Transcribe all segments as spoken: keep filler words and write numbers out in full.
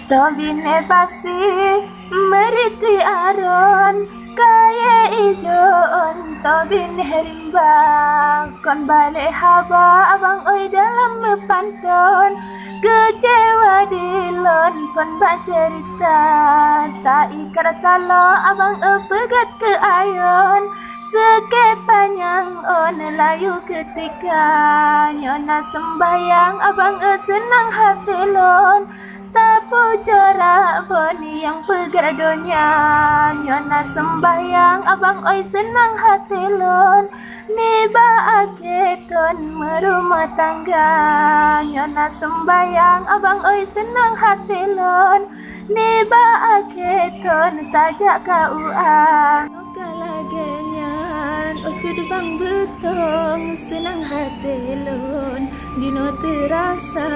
Toh binéh pasi meuriti aron, kayée ijon toh binéh rimba. Kon balek haba abang oi dalam meupanton, keucewa dilon phon bak ceurita. Ta ikat taloe abang oi peugét keu ayon, seukée panyang ôn layu keutika. Nyoe na seumbahyang abang oi seunang haté lôn, tapujoe Rabbon nyang peugét donya. Nyoe na seumbahyang abang oi seunang haté lôn, nibak akhé thon meurumoh tangga. Nyoe na seumbahyang abang oi seunang haté lôn, nibak akhé thon tajak ka U A. Ka lagée nyan, oh cut bang beutong, seunang haté lôn. Jinoe teurasa,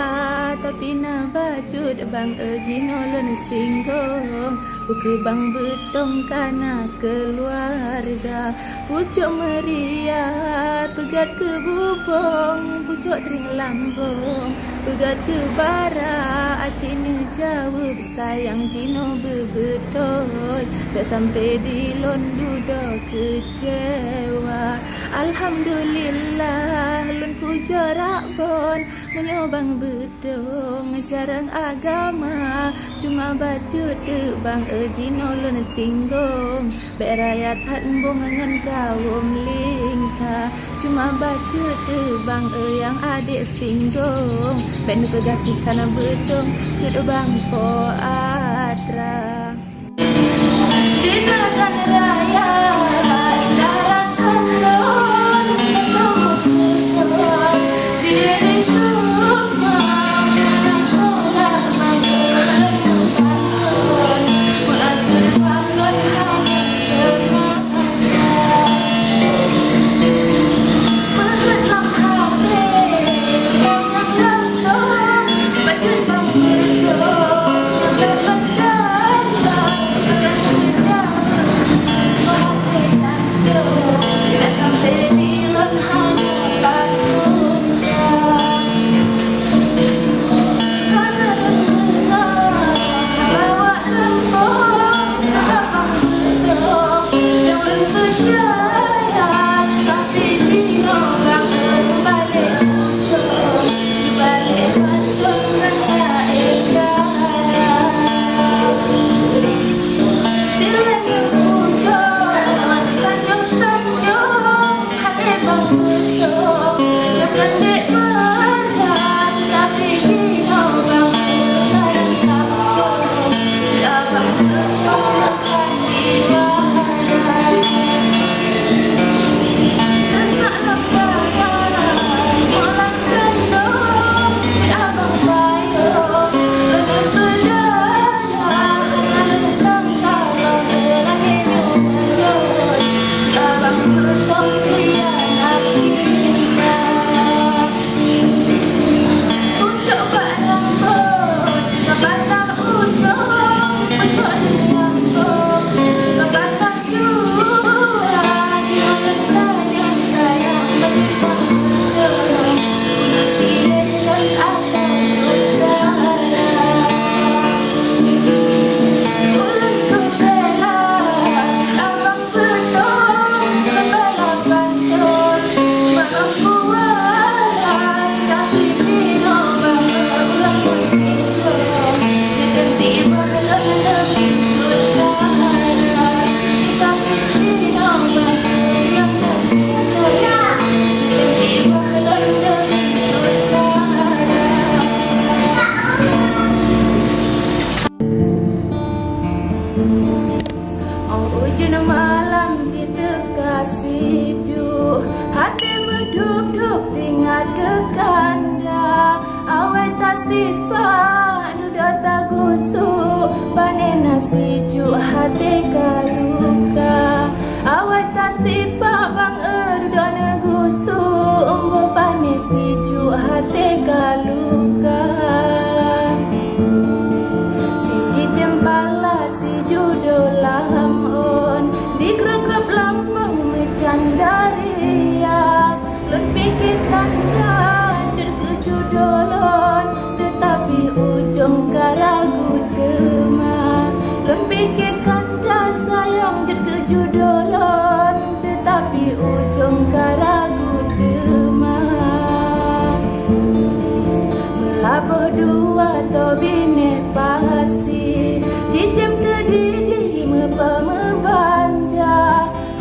tapi na bacut bang e, jinoe lôn singgong. Ukeue bang beutong kana keuluwarga, pucok meuriat peugét keu bubong, pucok trieng lambong peugét keu bara. Aci neujaweueb sayang jinoe beubeutôi, bék sampoe dilôn dudoe keucewa. Alhamdulillah lôn pujoe Rabbon, meunyoe bang beutong carông agama. Cuma bacut teuk bang e, jinoe lôn singgong. Bék raya that embong ngon kawöm lingka. Cuma bacut teuk bang e, nyang adek singgong. Bék neupeugah si kana beutong, cut bang po atra. Di Medan Raya, di darat Kandon, jatuh susun, sini semua, mana solat, mana Ramadan, mengajur bangun hati semua. Ujeuen malam jiteuka sijuek, até meudub-dub teuingat keu kanda. Awai tasipak dudoe tagusuk, pané na sijuek até ka luka. Awai tasipak bang e dudoe neugusuk, umbok pané sijuek até ka luka. Siji ceumpala siju dolam ôn, dikreukreup lampôh meucan daria. Lôn pike tanda jeuet keu judo lôn, teutapi ujong ka ragu. Pike kanta sayang jeuet keu judoe lôn, teutapi ujong ka ragu teuma. Meulaboh dua tô binéh pasi, cicém keudidih meupeumeubanja.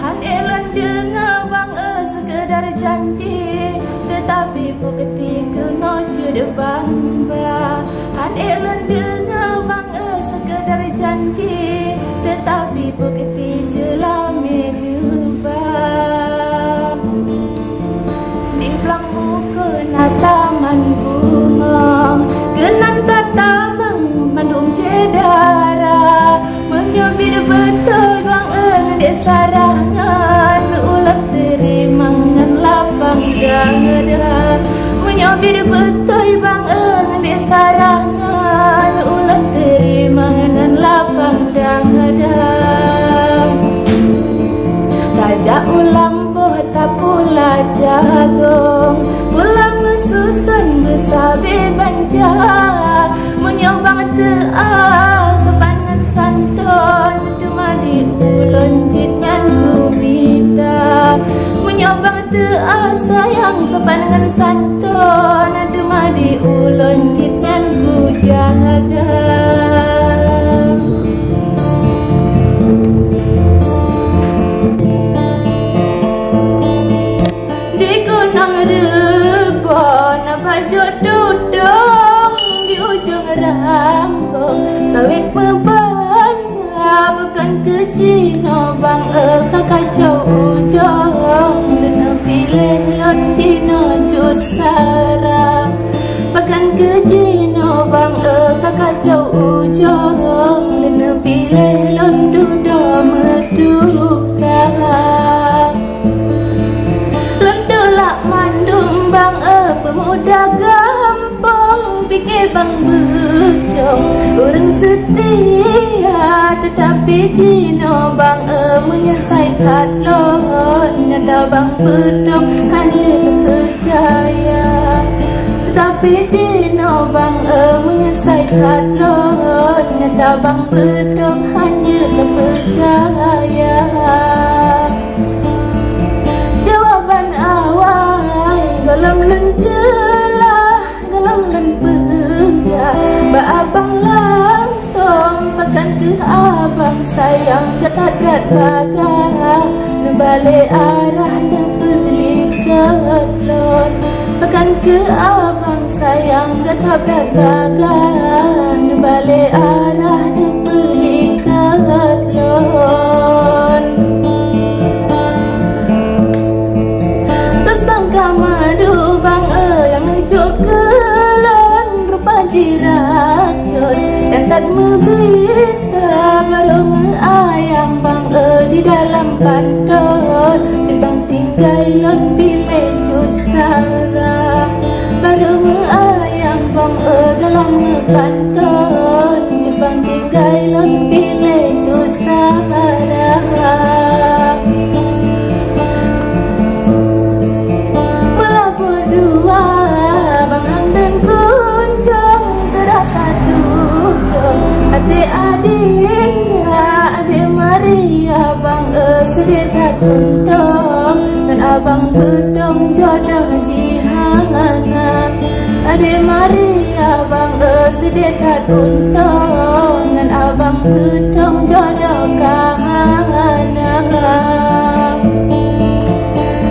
Han ék lôn deungoe bang e seukeudar janji, teutapi peue geuti keunoe cit bang ba. Han ék lôn deungoe bang e seukeudar janji, teutapi peue geuti cit lamé neuba. Di blang bukon na taman bungong, keunan tatamong mandum syedara. Meunyoe biet beutôi bang e ngon dek Sarah nyan, ulôn teurimong ngon lapang dada. Meunyoe biet beutôi bang e ngon dek Sarah nyan, ulôn teurimong ngon lapang dada. Tajak u lampôh tapula jagong, pulang meususon meusabe banja. Meunyoe bang teu'a sopan ngon santôn, teuma di ulôn cit nyan kumita. Meunyoe bang teu'a sayang sopan ngon santôn, teuma di ulôn cit nyan kujaga. Di gunong reubon bajôk dudong, di ujong rambong sawét meubanja. Bukon keu jinoe bang e ka kacau ujong, leuneuk piléh lôn jinoe cut Sarah. Bukon keu jinoe bang e ka kacau ujong, leuneuk piléh lôn dudoe meutuka. Lôn tulak mandum bang e peumuda gampông, pike bang beudôh ureuëng seutia. Teutapi jinoe bang e meunyeusai that lôn, nyata bang beudôh hana jeuet peucaya. Teutapi jinoe bang e meunyeusai that lôn, nyata bang beudôh hana jeuet peucaya. Jawaban awai gohlom lôn jeulaih, gohlom lôn peugah bak abang langsong. Pakon keuh abang sayang gata that bagah, neubalek arah neupeulikot lôn. Pakon keuh abang sayang gata that bagah, neubalek arah neupeulikot lôn. Teusangka madu bang e nyang neujok keu lôn, rupa jih racôn nyang that meubisa. Barô meuayang bang e di dalam pantot, cit bang tinggai lôn piléh cut Sarah. Barô meuayang bang e dalam pantot, cit bang tinggai lôn piléh cut Sarah. Meulaboh dua bang e dan kunjong, teurasa dudoe até Adinda, adé Maria bang e seudeh that untông, ngon abang beudôh jodoh jih hana. Adé Maria bang e seudeh that untông, ngon abang beudôh jodoh ka hana.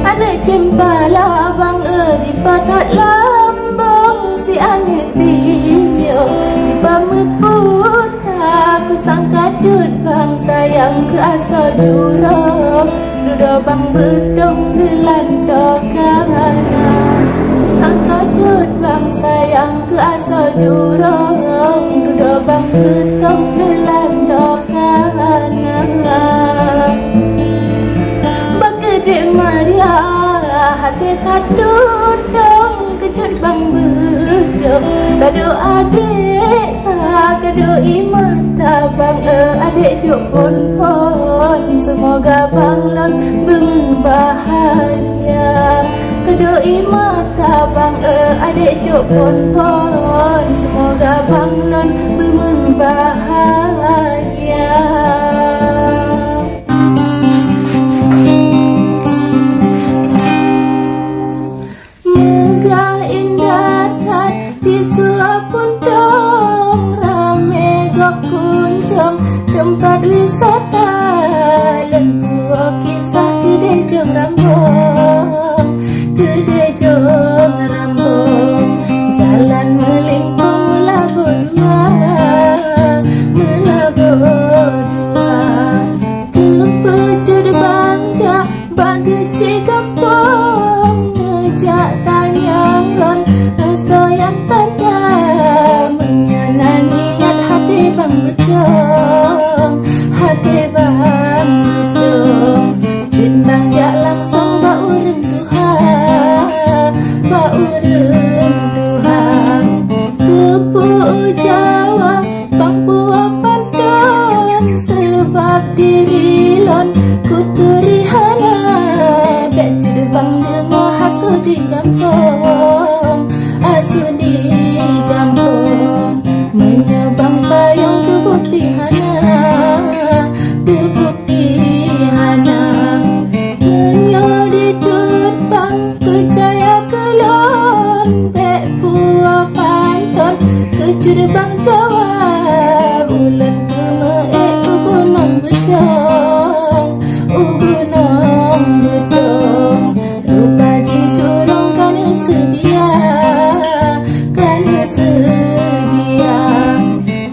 Aneuk ceumpala bang e jipatat lambông, si aneuk tibiôh jipameuput. Aku sangka cut bang sayang keu asoe jurông, dudoe bang beudôh geulantoe ka hana. Sangka cut bang sayang keu asoe jurông, dudoe bang beudôh geulantoe ka hana. Bak keudéh Maria até that dudoe, keu cut bang beudôh kado adék, kado i mata bang e adék jok phôn-phôn. Seumoga bang lôn beumeubahagia. Kado i mata bang e adék jok phôn-phôn. Seumoga bang lôn beumeubahagia. beutông, até bang beutông. Jeuet bang jak langsong bak ureuëng tuha, bak ureuëng tuha. Keupeue jaweueb bang peue panton, sabab diri lôn kuturi hana. Bék jeuet bang deungoe hasut di gampông, hasut di gampông. Meunyoe bang payông teubukti hana, teubukti hana. Meunyoe di teut bang peucaya keu lôn, bék peue panton, keu jeuet bang jaweueb. Ulôn keumeuék u gunong beutông, u gunong beutông. Rupa jih curông ka neuseudia, ka neuseudia.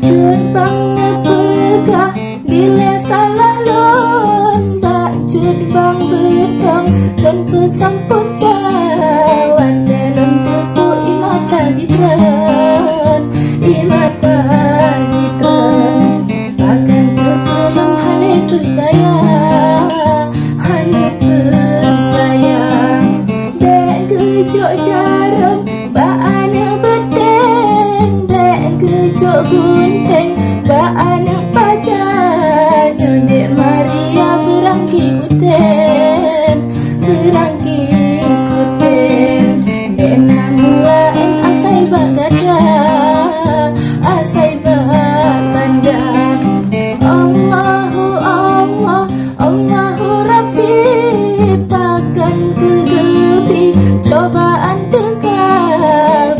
Jeuet bang neupeugah dilée salah lôn, bak jeuet bang beutông lôn peusampoe jaweueb. Watée lôn teupeu ie mata jitreun, ie mata jitreun. Pakon keuh lôn hana peucaya, hana peucaya. Bék geujok jarôm bak aneuëk beuténg, bék geujok gunténg bak aneuëk paja. Nyoe dek Maria beurangki kutem, beurangki kutem. Bék na meulaén asai bak gata, asai bak gata. Allahu Allah, Allahu Rabbi, pakon keuh geubri cobaan teuka,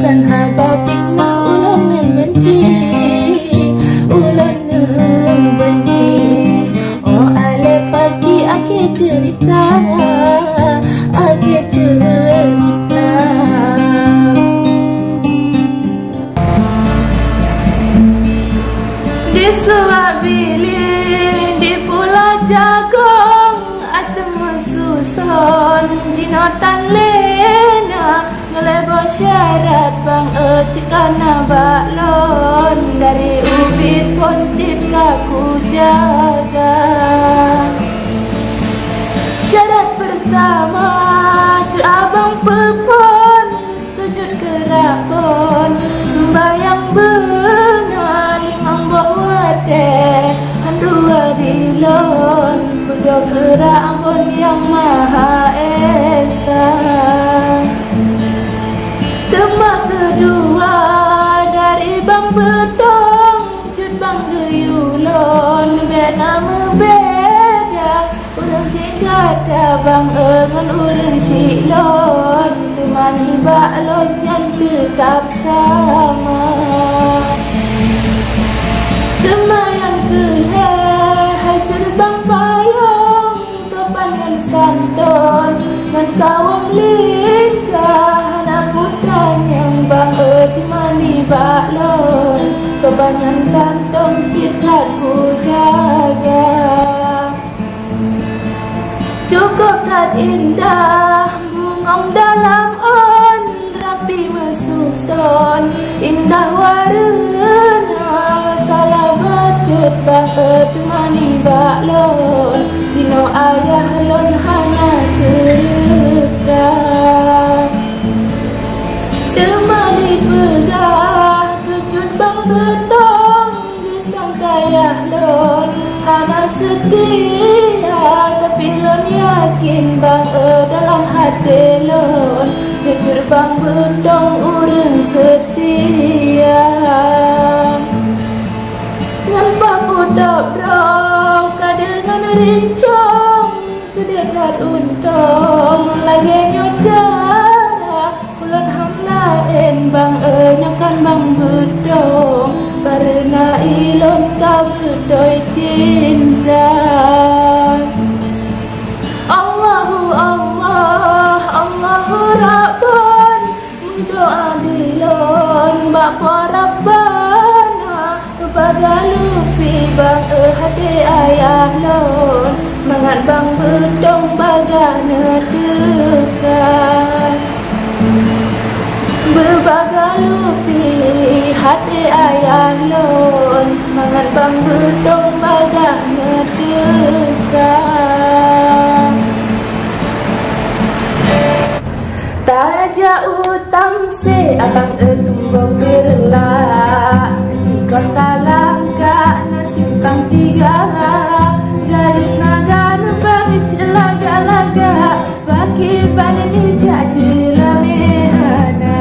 ban haba fitnah ulôn neubenci, ulôn neubenci. Oh, alée pagi akhé ceurita, akhé ceurita. Di Suwak Bili, di Pulo Jagong, ateueh meususon jinoe tan lé na. Ngon lhée boh syarat bang e, cit kana bak lôn, dari ubit phon cit ka kujaga. Syarat peurtama, cut abang peuphon, sujut keurak phon, seumbahyang beuna limong boh watée, han dua di lôn, pujoe keurak Amphon Nyang Maha Esa. Teuma keudua, dari bang beutông, cut bang geuyue lôn, bék na meubeda. Ureuëng syik gata bang e ngon ureuëng syik lôn, teuma nibak lôn nyan teutab sama. Teuma nyang keu lhée, hai cut bang payông, sopan ngon santôn, ngon kawöm lingka, hana kutanyong bang e, teuma nibak lôn, sopan ngon santôn cit that kujaga. Cukôp that indah bungöng dalam ôn, rapi meususon, indah wareuna, salah bacut bak e, teuma nibak lôn, jinoe ayah lôn hana seureuta. Teuma dipeugah keu cut bang beutông, disangka ayah lôn hana seutia, tapi lôn yakin bang e, dalam até lôn, jujur bang beutông ureuëng seutia. Ngon paku top droe ka deungon rincong, seudeh that untông lagée nyoe cara. Ulôn han laén bang e, nyoe kan bang beutông, kareuna ilôn ka beutôi cinta. Allahu Allah, Allahu Rabbon, meudoá dilôn bak Po Rabbana, keubaga lupi bang e, até ayah lôn, mangat bang beutông bagah neuteuka. Beubaga lupi até ayah lôn, mangat Langkah na simpang tiga, gadis na geureubeuen cit lagak-lagak, pakiban jijak jeulamé hana.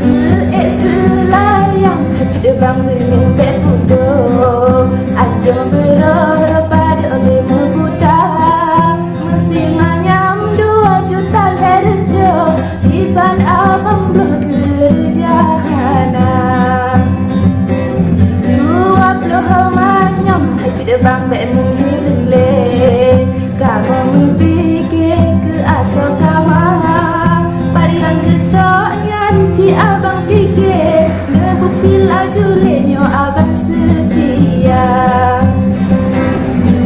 Keuék seulayang hajat bang meunyoe bèk pudoe, adoe beurôh padub lé meubuta. Meusinga nyang dua juta lhèe reutôh, kiban abang bloe keureuja hana. Dua ploh manyam hajat bang bèk meuhireuen lé, kamoe meupike keu asoe kama. Pat nyang geucok nyan ci abang pike, neubukti laju lé nyoe abang seutia.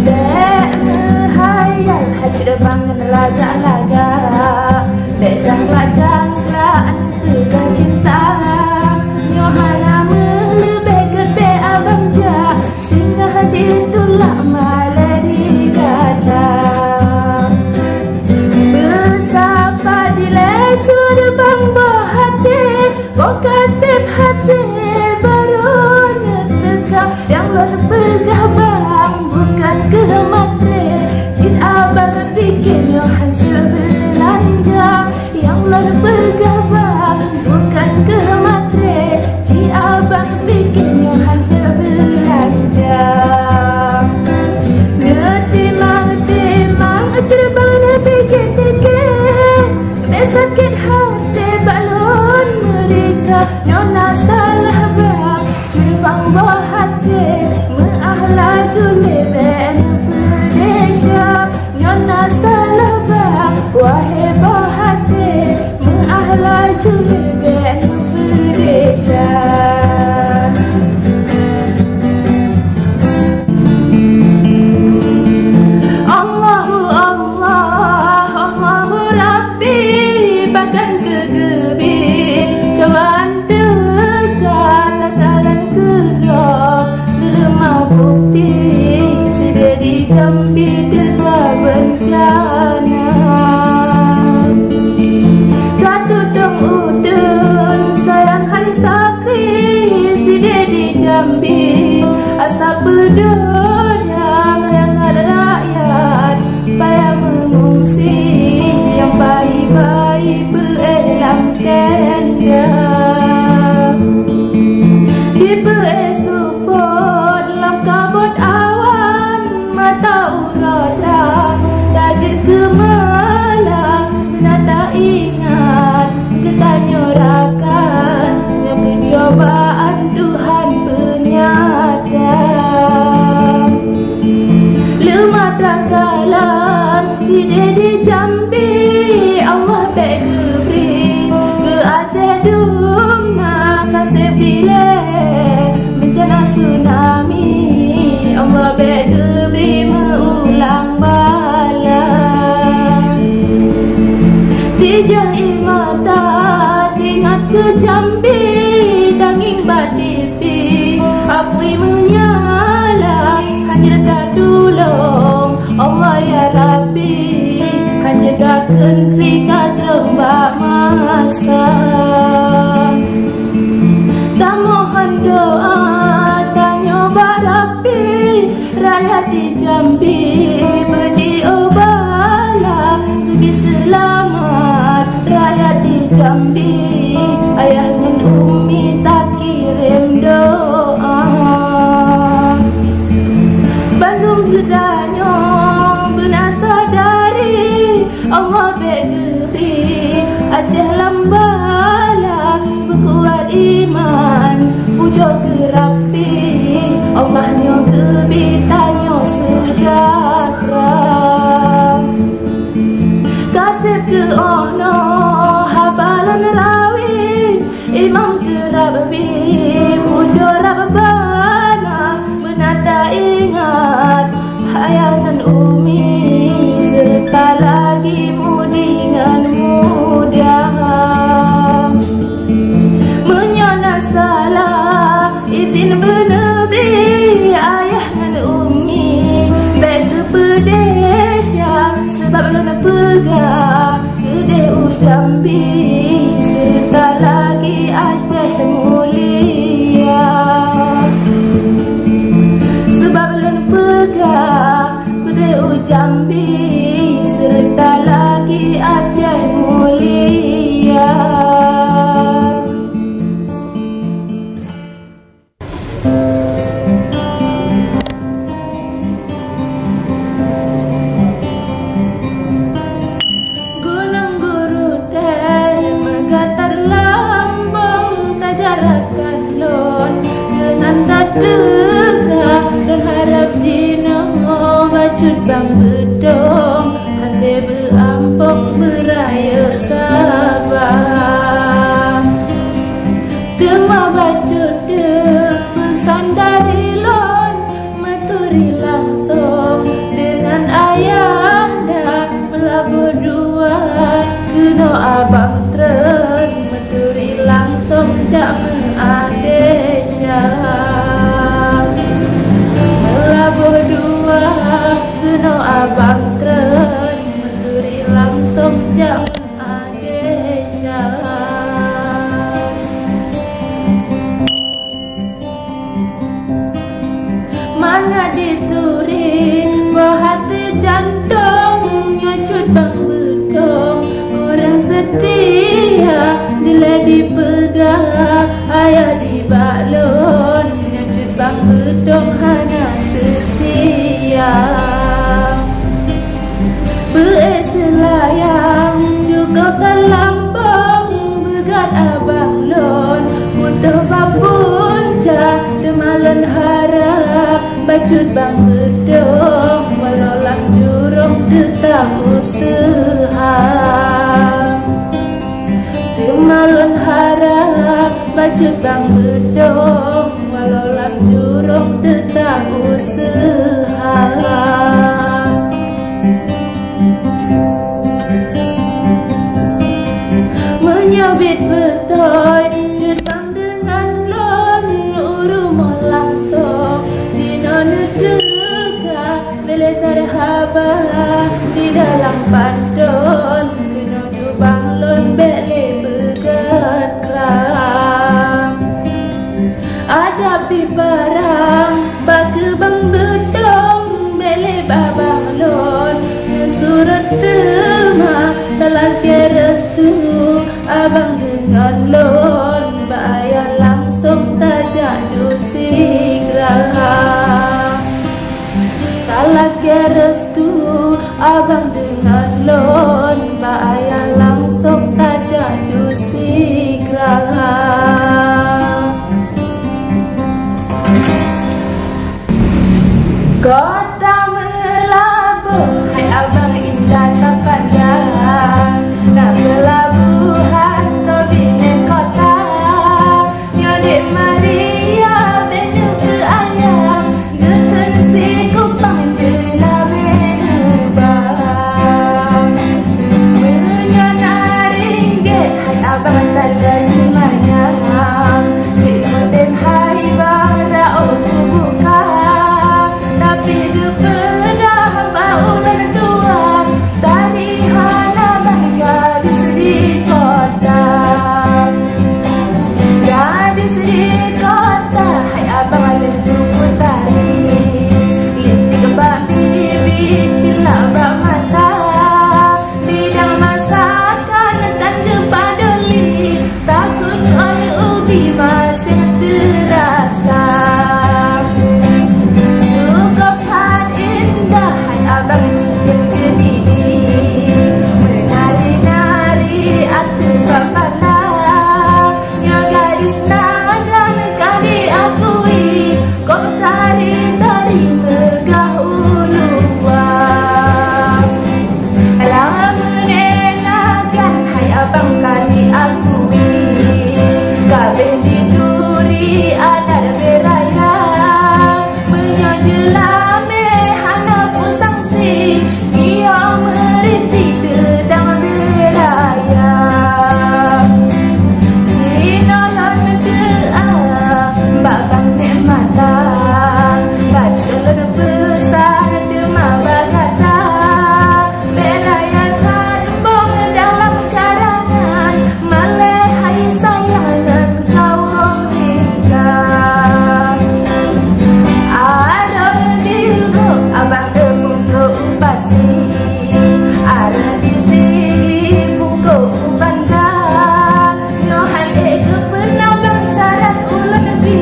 Bèk meuhayal hajat bang ngon lagak-lagak, bèk jangklak-jangklak neupeugah cinta. Nyoe hana meuleubeh gèt bèk abang jak, singoh ditulak malèe digata. Beusapa dilèe cut bang boh até, boh kaseb hasé barô neuteuka. Nyang lôn peugah bang bukon keu maté, cit abang pike nyoe han seubeulanja. Nyang lôn peugah bang bukon keu maté, cit abang pike nyoe han seubeulanja. Neutimang-timang cit bang neupike-pike, bèk sakét até bak lôn meurika. Nyoe na salah bang, cut bang boh até, meu'ah laju lé bèk neupeudesya. Nyoe na salah bang, wahé boh até, meu'ah laju lé bèk neupeudesya. Allahu Allah, Allahu Rabbi, pakon keu geubi cobaan teuka, tatalan keudroe, leumah bukti sideh di Jambi teuka beuncana. Ka tutong uteuen sayang hai sakri, sideh di Jambi asai peudeueng nyang rangat rakyat. Payah meungungsi nyang bayi-bayi peuéh lam tenda. Dipeuéh seupôt lam kabot awan, mata uroe that tajeuet keu malam. Beuna taingat geutanyoe rakan, nyoe keucobaan Tuhan peunyata. Leumah takalan sideh di Jambi, Allah bèk geubri keu Aceh dum na kaseb dilèe. Beuncana tsunami, Allah bèk geubri meuulang bala. Tijang ié mata teuingat keu Jambi, tangieng bak tipi, apui meunyala, hana tatulông Allah ya Rabbi, hana takheun kri ka trok bak masa. Tamohon doa tanyoe bak Rabbi, rakyat di Jambi beujiôh bala, beuseulamat rakyat di Jambi. Ayah ngon umi takirém doa. Bandum geutanyoe beuna sadari, Allah bèk geubri Aceh lam bala, peukuat iman, pujoe keu Rabbi, Allah nyoe geubri tanyoe seujahteura. Kaseb keu 'oh noe haba lôn rawi, Imam keu Rabbi, pujoe Rabbana, beuna taingat ayah ngon umi, seureuta lagi Mudi ngon Muda. Meunyoe na salah, izin beuneubri ayah ngon umi, bèk teupeudesya, sabab lôn peugah keudeh u Jambi, seureuta lagi Aceh mulia. Hana dituri, boh até jantong, nyoe Cut Bang Beutong, ureuëng seutia, dilée dipeugah, ayah dibak lôn, nyoe Cut Bang Beutong hana seutia. Beuék seulayang, cukôp talampong, beugat abang lôn, meutoh bak punca, teuma lôn harab, bacut Bang Beutong, walau lam jurông teutap useuha. Teuma lôn harab, bacut Bang Beutong, walau lam jurông teutap useuha. Meunyoe biet beutôi, Cut Bang deungon lôn u rumoh langsông, jinoe neuteuka, bèk lé tarhaba di dalam panton, keunoe Cut Bang lôn bèk lé beugat klang. Adab pih parang bak keu Bang Beutong, bèk lé abang lôn neusurot teuma talakèe restu abang deungon lôn bak ayah langsông tajak ju sigra. Talakèe restu abang deungon lôn bak ayah langsông tajak ju sigra. Kota Meulaboh, hai abang indah tapandang, na peulabohan teubiet kota. Nyoe Dek Maria bèk neukeu ayang, geukheun sikupang jeulabe neuba. Meunyoe na ringgit hai abang tanda seumanyang, cit meutem hai bara oh kubuka. Tapi geupeudah bak ureueng tuha, tari hana ban gadis di kota. Gadis di kota, hai abang leutu peutari. Lipstik bak bibi, cilak bak mata. Bidang masakan tan geupaduli, takot ngon ubi maséh teurasa. Cukôp that indah hai abang cicém keudidi, meunari-nari ateueh bak pala. Nyoe gadis na dan ka diakui, kok tari-tari meugah u luwa. Lam meunena gan hai abang ka diakui, ka bèk dituri adat beuraya. Meunyoe jeulamé hana peusangsi, giyong meuriti teudang beuraya. Jinoe lôn doa bak Bang Nek Mata, bacut lôn peusan teuma bak gata. Bèk raya that bong dalam karangan, malèe hai sayang ngon kawôm tinggai. Arah di lubôk abang teupeue u pasi, arah di sili pukôk u banda. Nyoe han ék geupeuna bang syarat ulôn bi,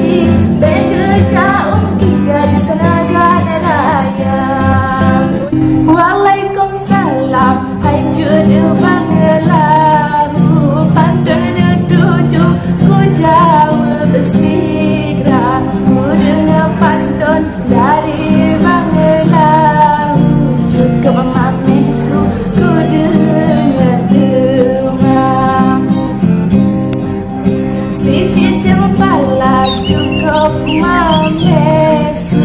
bèk geucak ungki gadis Nagan Raya. Waalaikumsalam, hai cut Bang Lahu, panton neutuju kujaweueb sigra. Kudeungoe panton dari Bang Lahu, cukôp mamèh su kudeungoe teuma. Sicicém pala cukôp mamèh su,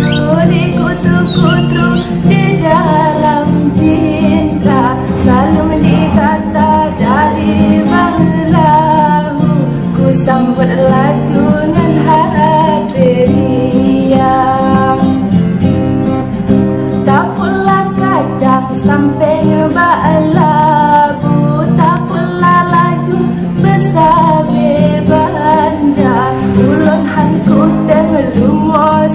dikutu-kutu di dalam cinta. Saleuem di gata dari Bang Lahu, kusambot laju ngon hati riang. Tapula kacang sampéng bak labu, tapula laju beusabe banja. Ulôn han kutem lumoe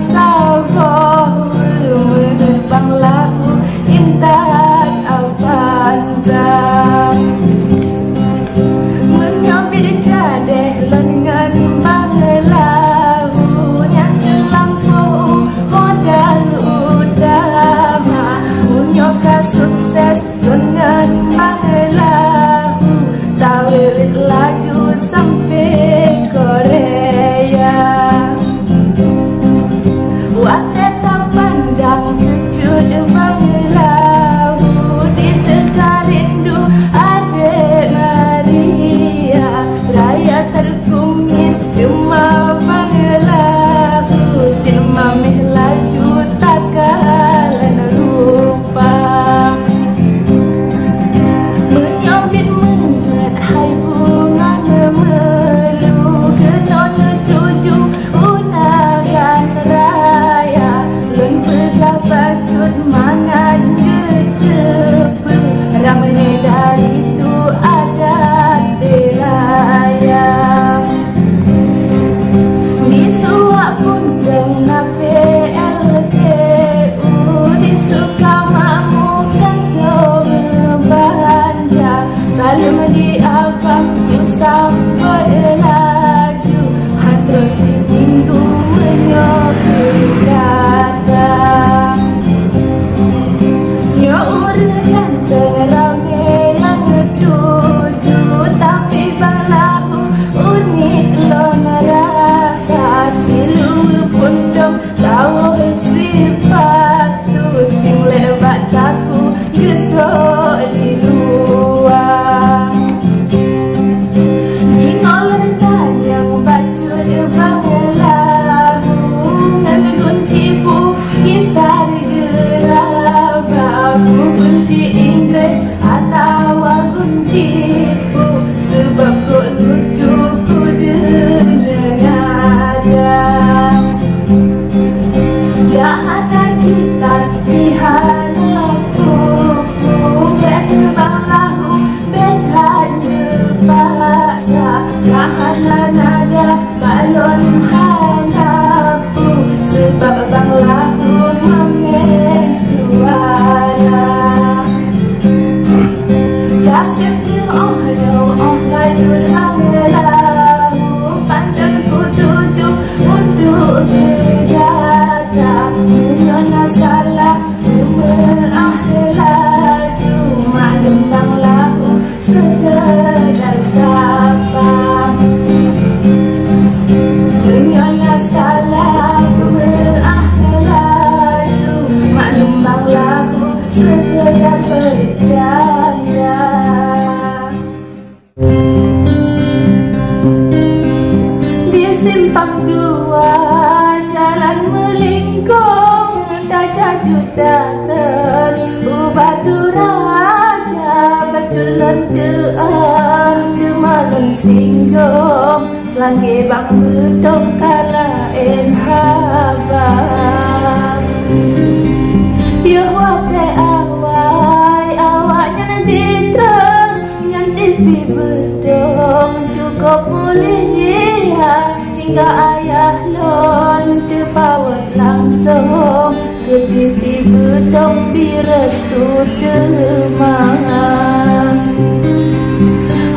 Takheun ubak tu raja, bacut lôn teu'ah, teuma lôn singgong, seulangé bang beutông ka laén haba. Yoh watée awai, awaknyan ditrön ngon TV beutông, cukôp mulia hingga ayah lôn teupawét langsong. Keu TV beutông bri restu teuma.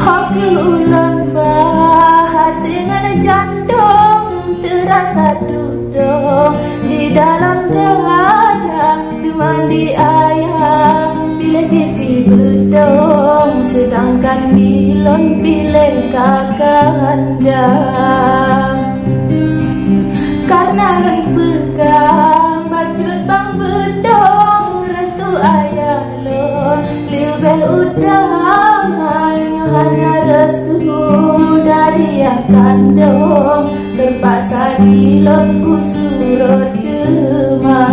Ho keu ulôn bah até ngon jantông teurasa tudong di dalam dada, teuma di ayah piléh TV beutông, seudangkan di lôn piléh kakanda. Kareuna lôn peugah bacut bang beutông restu ayah lôn leubeh utama, nyoe hana restu dari yah kandông, teupaksa di lôn kusurot teuma.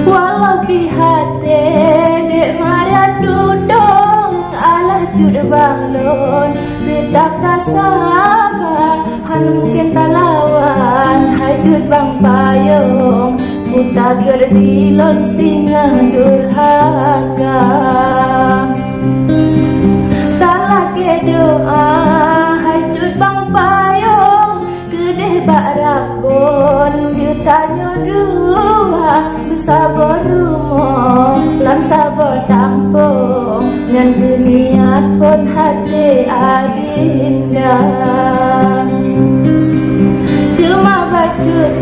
Walau pih até Dek Maria tudong, alah cut bang lôn teutap tasaba, hana mungken talawan hai cut bang payông, meutakheun di lôn singoh durhaka. Talakée doá hai cut bang payông, keudeh bak Rabbon geutanyoe dua, beusaboh rumoh lam saboh tampông, nyan geuniat phon até adinda. Teuma bacut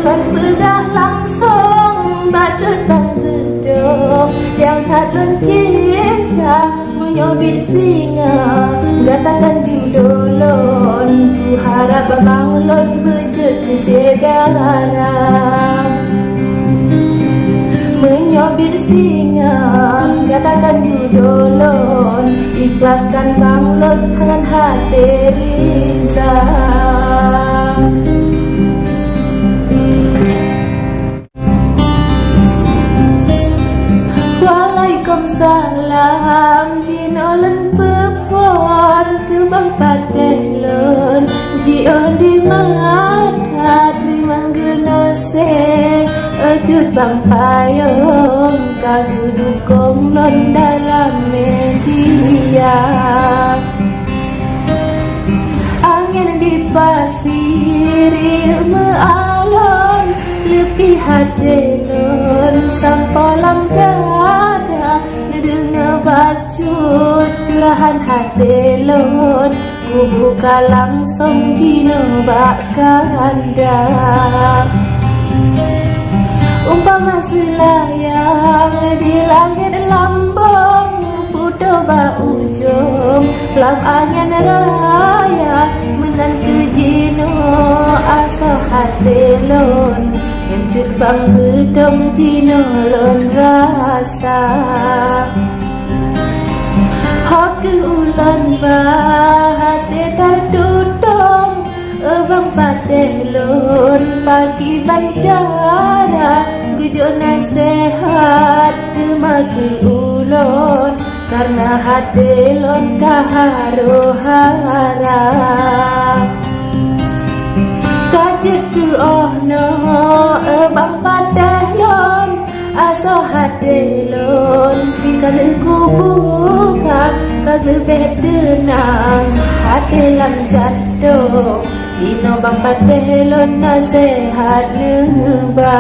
lôn peugah langsong, bacut bang beutông nyang that lôn cinta. Meunyoe biet singoh gata kan judoe lôn, kuharab bang lôn beujeuet keu syedara. Meunyoe biet singoh gata kan judoe lôn, ikhlaskan bang lôn ngon até Liza. Waalaikumsalam, jinoe lôn peuphon keu bang patéh lôn, jiôh di mata teurimong geunaséh, cut bang payông ka geudukong lôn dalam media. Angén di pasi riyeuk meualon, leupie até lôn sampoe lam dada, neudeungoe bacut curahan até lôn, kubuka langsong jinoe bak kanda. Umpama seulayang di langét lambông, putôh bak ujông lam angén raya, meunan keuh jinoe asoe até lôn, nyan cut bang beutông jinoe lôn rasa. Ho keuh ulôn bah até tatutông, bang patéh lôn pakriban cara, geujok naseuhat teuma keu ulôn, kareuna até lôn ka harôh hara. Ka jeuet keu 'oh noe bang patéh lôn, asoe até lôn ka lheueh kubuka, ka leubeh teunang até lam jantông. Inoe bang patéh lôn naseuhat neuba,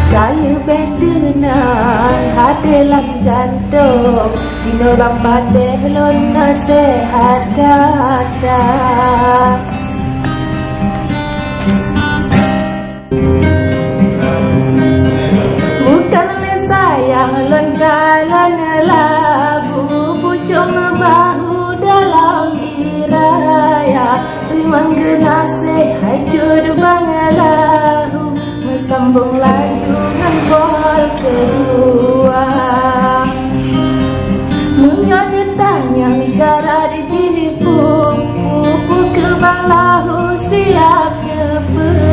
ka leubeh teunang até lam jantông. Inoe bang patéh lôn naseuhat gata. Bukan lé sayang lôn kalon labu, pucông bahu dalam iraya. Teurimong geunaséh hai cut bang lahu, meusambông laju ngon pol keudua. Meunyoe neutanyong syarat jih peue, peue keu bang lahu siap neupeu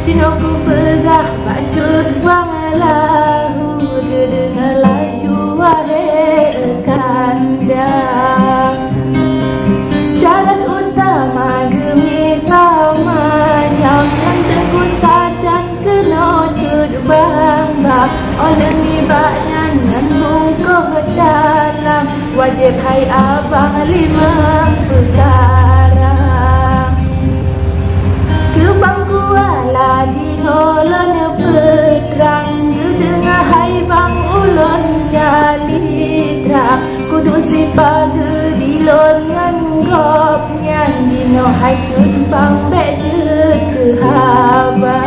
Jinoe kupeugah bak Cut Bang Lahu, geudeungoe laju wahé kanda. Syarat utama geumita manyam, nyan teungku sajan keunoe Cut Bang ba. Óh lheueh nibak nyan, nyan bungkôh dalam, wajéb hai abang limong peukara. Keu Bang Kuala jinoe lôn peutrang, geudeungoe hai bang ulôn calitra, kudu sipageue dilôn ngon gobnyan, jinoe hai Cut Bang bék jeuet keu haba.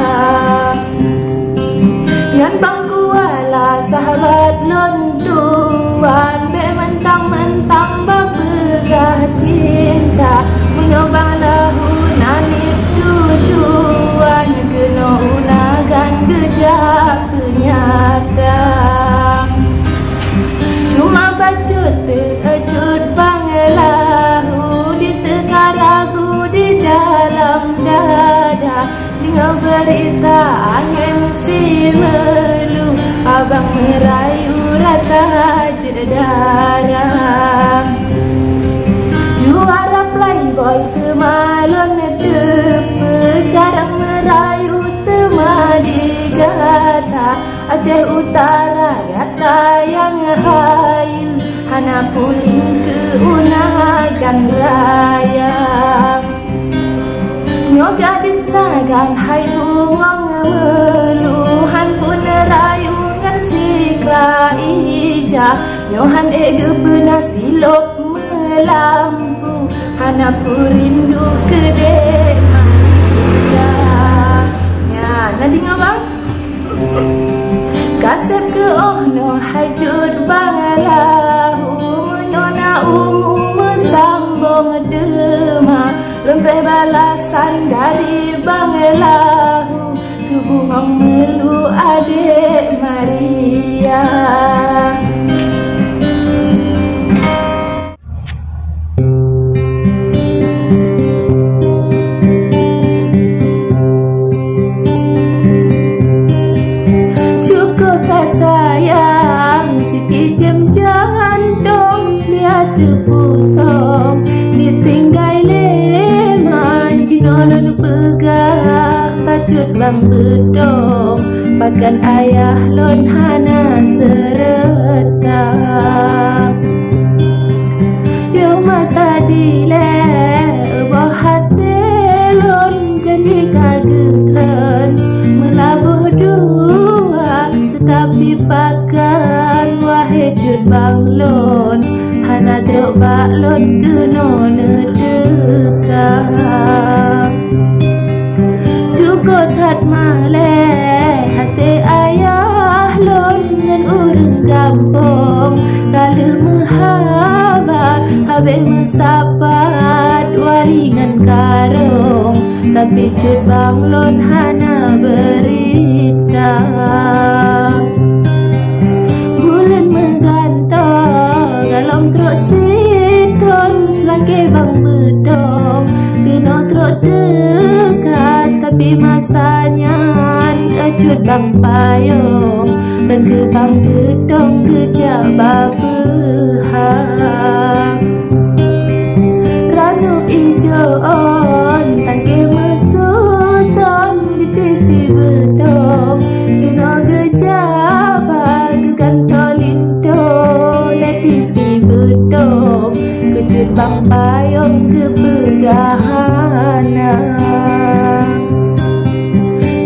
Nyan Bang Kuala sahabat lôn tuan, bék mantang-mantang bapeugah cinta. Meunyoe Bang Lahu na niet tujuan, keunoe unagan geujak keu nyata. Cuma bacut teuh Cut Bang Lahu, di teuka ragu di dalam dada. Deungoe beurita angén simeulu, abang meurayu rata jeuet dara. Juara playboy teuma lôn teupeue, cara meurayu teuma di gata. Aceh Utara gata nyang hayeue, hana puléh keu unagan raya. Nyoe gadis Nagan hai bungong meulu, han peuneurayu ngon sikla ija. Nyoe han ék geupeuna silop meulampu, hana peurindu keu dék Maria. Nyan, na deungoe, Bang? Kaseb keu óh noe hai Cut Bang Lahu, meunyoe na umu meusambong teuma, lôn preh balasan dari Bang Lahu keu bungong meulu adék Maria. Syukur ka sayang, siti jem jantong di ateueh pusong, ditinggai lé man jinoe lôn peugah, bacut bang beutong, pakon ayah lôn hana seureuta. Yoh masa dilée boh até lôn, janji ka geukheun meulaboh dua, teutapi pakon wahé Cut Bang lôn, hana trok bak lôn keunoe neuteuka. Syukur that malée até ayah lôn ngon ureuëng gampông, ka lheueh meuhaba habéh meusapat wali ngon karông, tapi Cut Bang lôn hana beurita. Buleuen meugantoe galom trok sithon, seulakée bang beutong keunoe trok teuka, tapi masa nyan Cut Bang payong, teungku bang beutong geujak bapeuha. Ranub ijo ôn tangke meususon, di tivi beutong keunoe geujaba, geugantoe linto lé tivi beutong, keu Cut Bang payong geupeugah hana.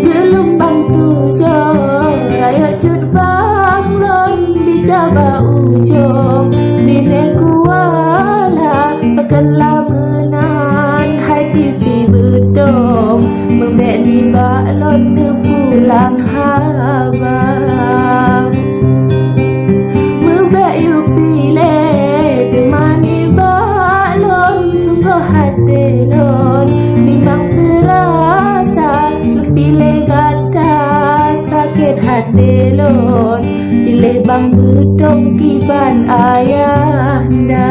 Geulumbang tujoh rayeuk Cut Bang lôn, bijaba ujong Binéh Kuala, pakon lameunan hai tivi beutong, meubék nibak lôn neupulang haba. Meubék yue piléh teuma nibak lôn, sunggoh até lôn mimang teurasa, lôn piléh gata sakét até lôn, piléh bang beutong kiban ayah nda.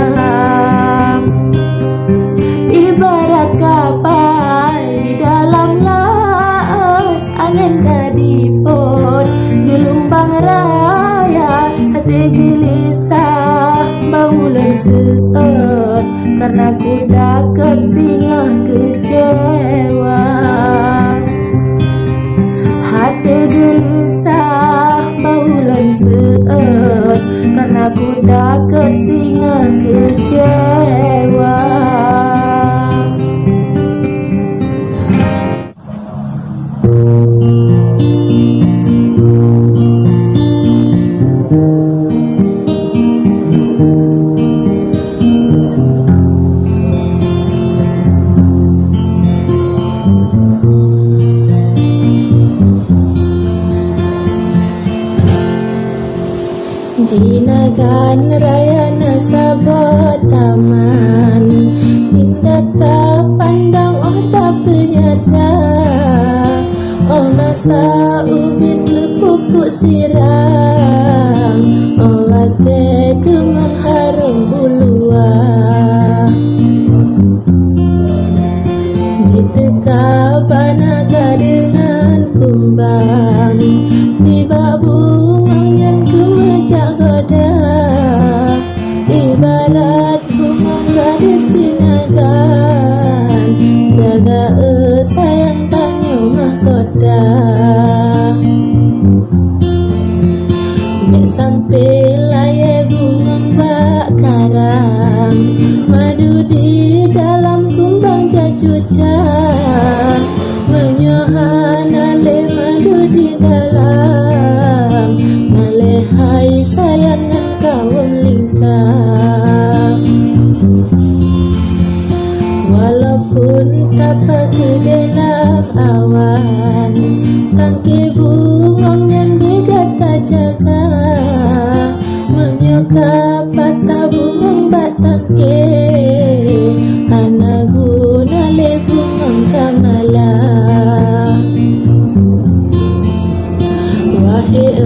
Ibarat kapai di dalam laôt, Ka dipot geulumbang raya, até geulisah bak ulôn seuôt, kareuna kuda keuh singoh keucewa. Até geulisah bak ulôn seuôt, kareuna kuda keuh singoh keucewa. Di Nagan Raya na saboh taman, indah tapandang óh tapeunyata. Óh masa ubit geupupuk sirang, óh watée keumang hareuem u luwa. Jiteuka bak naga deungon kumbang, nibak bungong nyan keumeujak goda. Ibarat bungong gadis di Nagan, jaga-e sayang tanyoe mahkota. Bék sampai layée bungong bak karang, madu di dalam kumbang jak cucah. Meunyoe hana lé madu di dalam, malée hai sayang ngon kawöm lingka. Walaupun tapakeudeh lam awan, tangke bungong nyan beu gata jaga. Meunyoe ka patah bungong bak tangke, hana guna lé bungong ka malah. Wahé e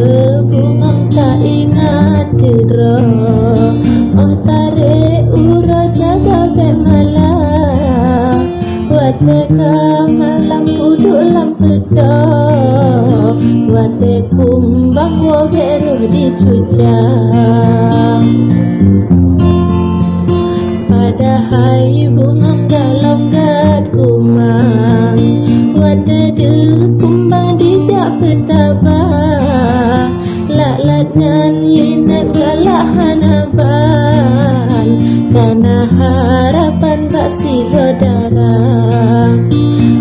bungong, taingat keudroe, óh tarek uroe jaga bék malah. Watée ka malam peuduek lam peudok, watée kumbang woe bék rôh di cucah. Padahai bungong galom gét kumang, watée deuh kumbang dijak peutaba. Lat-lat nyan linet galak hana ban, kana harapan bak sidroe dara.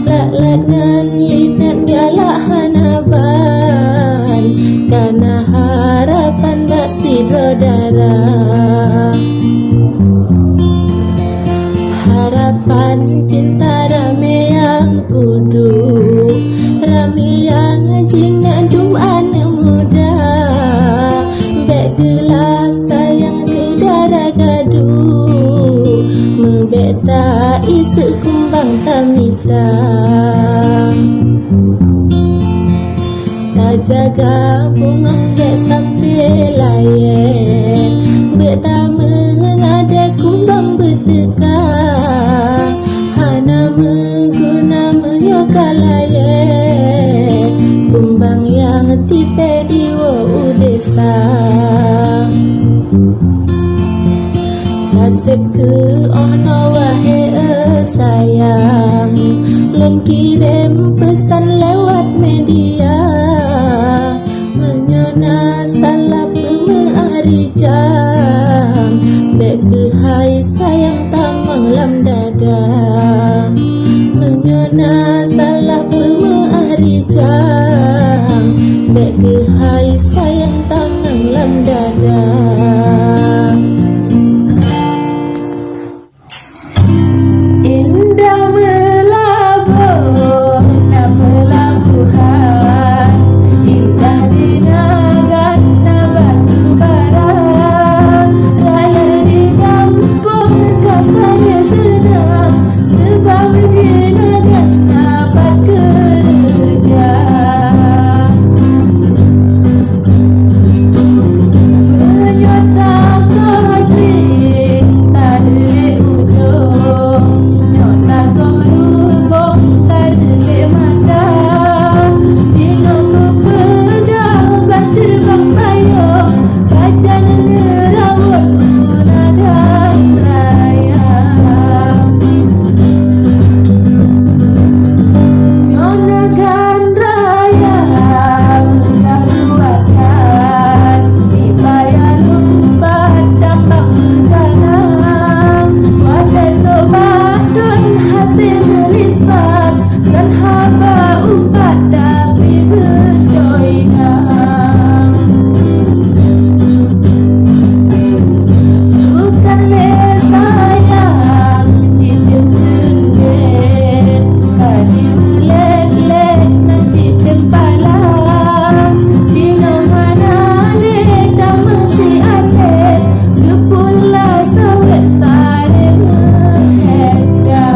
Lat-lat nyan linet galak hana ban, kana harapan bak sidroe dara. Harapan cinta ramé nyang peuduek, ramé nyang jingieng dum aneuëk muda. Bék geulah sayang keu dara gadôh, meubék ta-iseuk kumbang tamita. Tajaga bungong bék sampai layée, bék tameungadée kumbang beuteuka. Hana meuguna meunyoe ka layée, kumbang nyang tipée diwoe u desa. Kaseb keu 'oh noe wahé e sayang, lôn kirém peusan lewat media. Meunyoe na salah peumeu'ah rijang, bék keuhai sayang tamong lam dada. Meunyoe na salah peumeu'ah rijang, bék keuhai sayang tamong lam dada. Indah meulaboh na peulabohan, indah di Nagan na batu bara. Rakyat di gampông ka sabe seunang, seubab di Nagan na pat Seumeulipat ngon haba upat tapi beutôi na. Bukan lé sayang cicém seundét, ka jimeulek-lek nan cicém pala. Jinoe hana lé tamong si até, geupula sawét saré meuheda.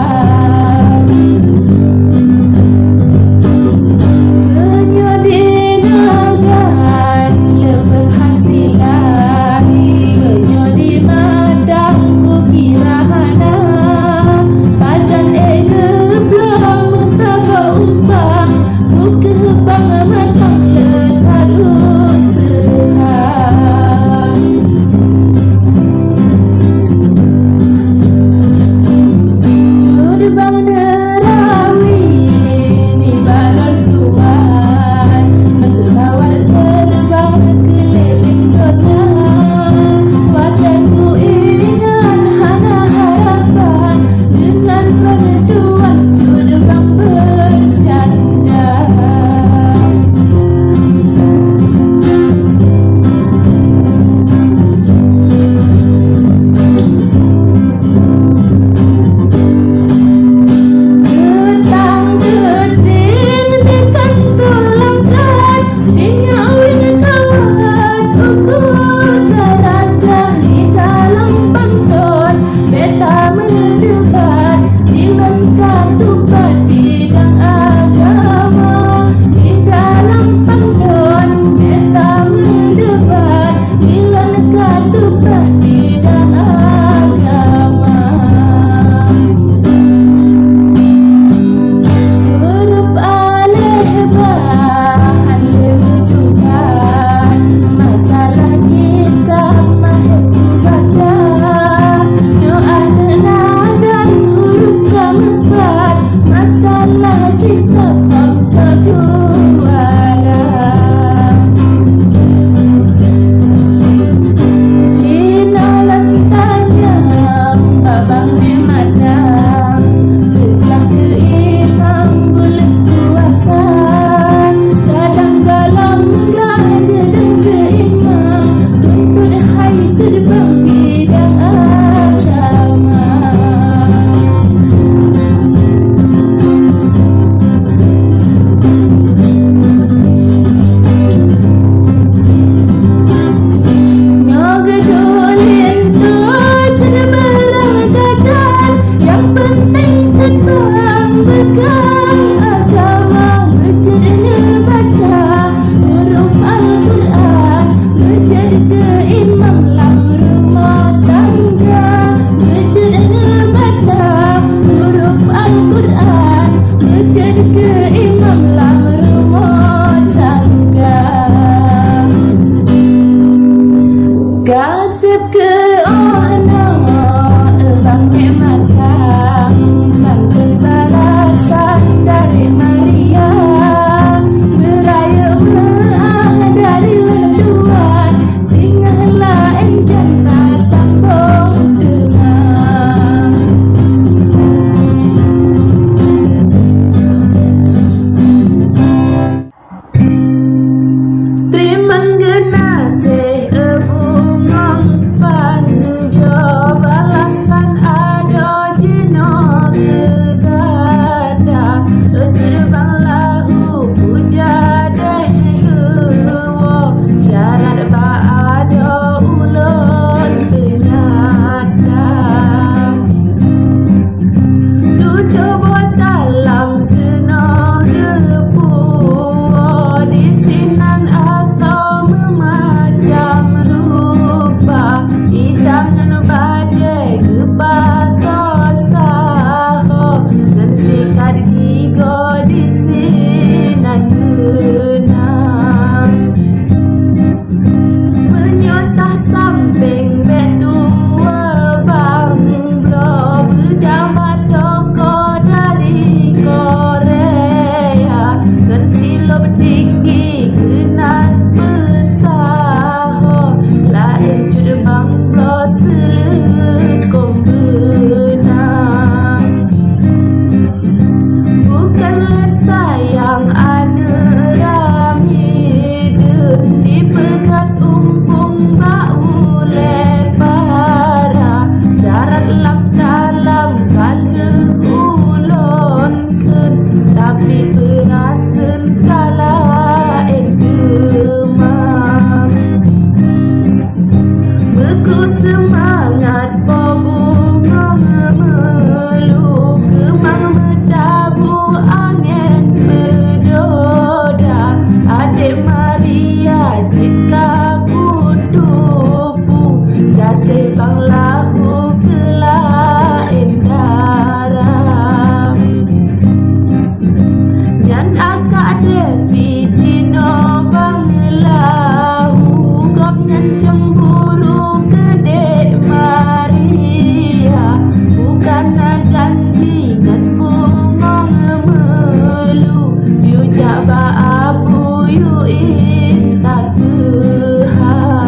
Ulôn kheun, tapi peurasaan ka laén teuma. Meukrue seumangat Po Bungong Meulu, keumang meutabu angén meudoda, Adék Maria cit ka kutu pu, gaséh Bang Lahu keu laén dara. Nyan akak Devi jinoe Bang Lahu, gobnyan cemburu keu Dék Maria. Bukan na janji ngon Bungong Meulu, yue jak bak Abu yue intat keuhai.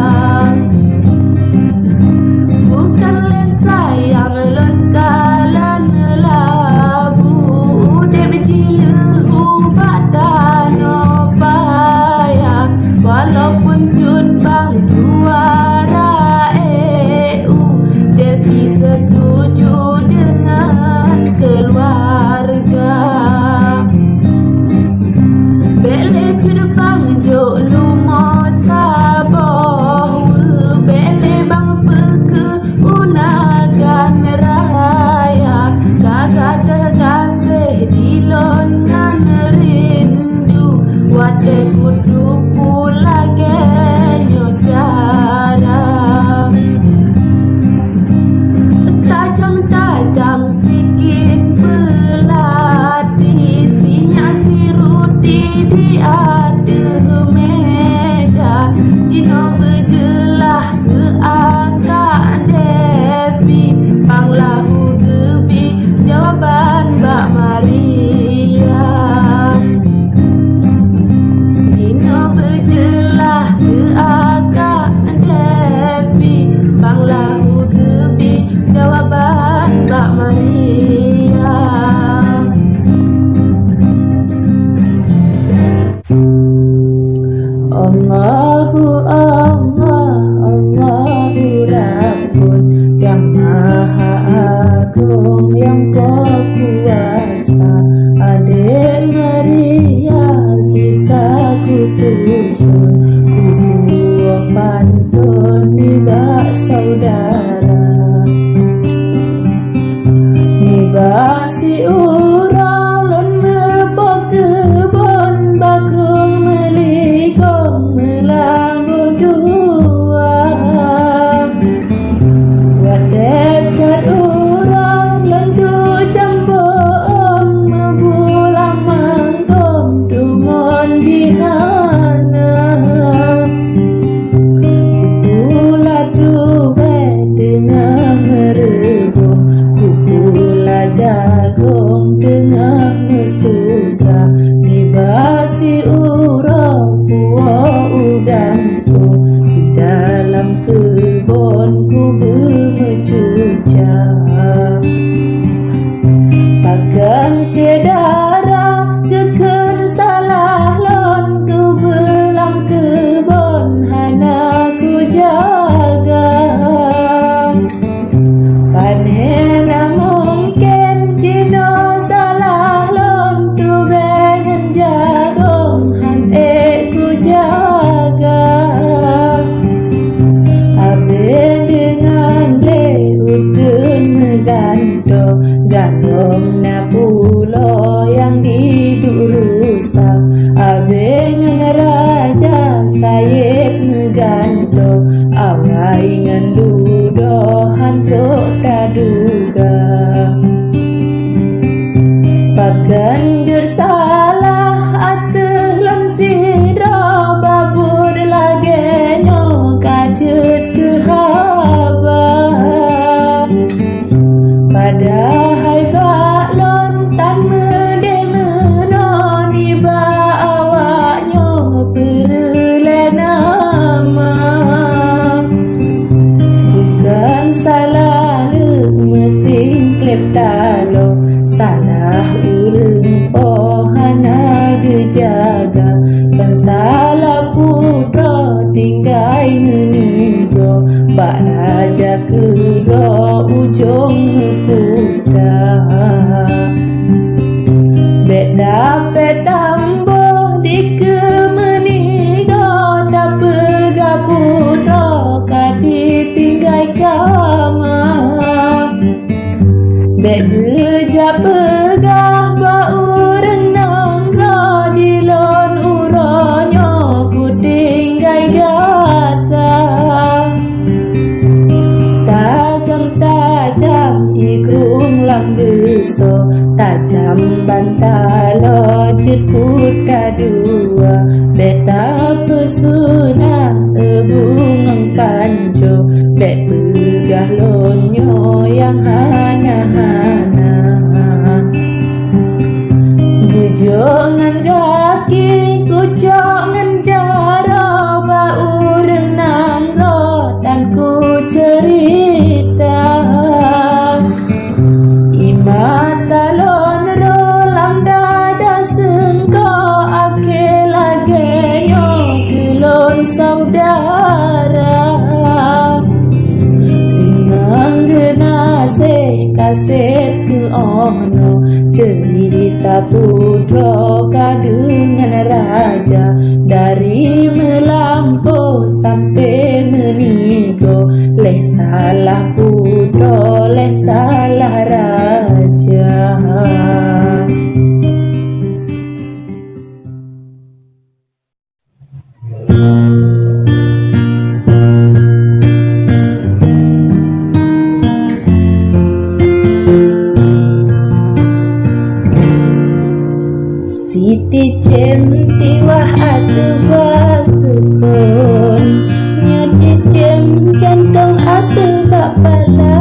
Bukan lé sayang lôn kalon labu, udeb jileueh ubak tanoh paya. Walaupun Cut Bang juara E U, Devi setuju deungon keuluwarga. Bék lé Cut Bang jok lumoe saboh, bék lé Bang peukeuh unagan raya. Ka gadôh gaséh di lôn ngon rindu, watée kutu pu lagée nyoe cara. Tajam-tajam sikin peulati, sinyak siruti di ateueh méja. Jinoe beujeulaih keu akak Devi, Bang Lahu geubi jawaban bak Maria. Jinoe beujeulaih keu akak Devi, Bang Lahu geubi jawaban bak Maria. Allahu Allah, Allahu Rabbun, nyang maha agong, nyang kuasa. Adék Maria gisa kutuson, kubuah panton nibak saudara. Nibak siuroe lôn meupo keubon, bak rhueng meuligong meulanggôh dua. Watée cat uroe lôn tucampoon, meubulang manggom tumon jihana. Kupu ladubée teungoh meureubong, kupu lajagong teungoh meusutra. Nibak siuroe puwoe u gampông, di dalam keubon kubu meucuca. Pakon syedara geukheun salah lôn, tubeulang keubon hana kujaga. Pane na mungken jinoe salah lôn, tubée ngon jagong han ék kujaga. Abéh deungon lé uteuen meugantoe, ganong na pulo nyang diduek rusak. Abéh ngon Raja Sayed meugantoe, awai ngon dudoe han trok taduga. Pakon jeuet salah ateueh lôn sidroe, babut lagée nyoe ka jeuet keu haba. Padahai bak lôn tan meudeh meunoe, nibak awak nyoe peureulée nama. Bukon salah leuh meusingkleb taloe, salah ureuëng po hana geujaga. Kon salah putroe tinggai meunigo, Bak raja keudroe ujong meukuta. Bèk tapèt tamboh dikeue meunigoe, tapeugah putroe ka ditinggai kama. Bèk geujak peugah bak ureueng nanggroe, di lôn uroe nyoe kutinggai gata. Tajam-tajam igrung lam beusoe, tajam ban taloe jeuet kuta dua. Bèk tapeusuna bungong panjoe, bèk peugah lôn nyoe nyang hana-hana. Geujok ngon gaki, kucok ngon jaroe, bak ureueng nanggroe tan kuceurita. Ié mata lôn rhot lam dada seungko, akhé lagèe nyoe keu lôn syedara. Teunang geunaséh ka sép keu oh noe, ceurita putroe ka deungon raja. Dari meulampôh sampoe meunigoe, lheuh salah putroe, lheuh salah raja. Siti cém tiwah ateueh bak sukon, nyoe cicém cantong ateueh bak pala.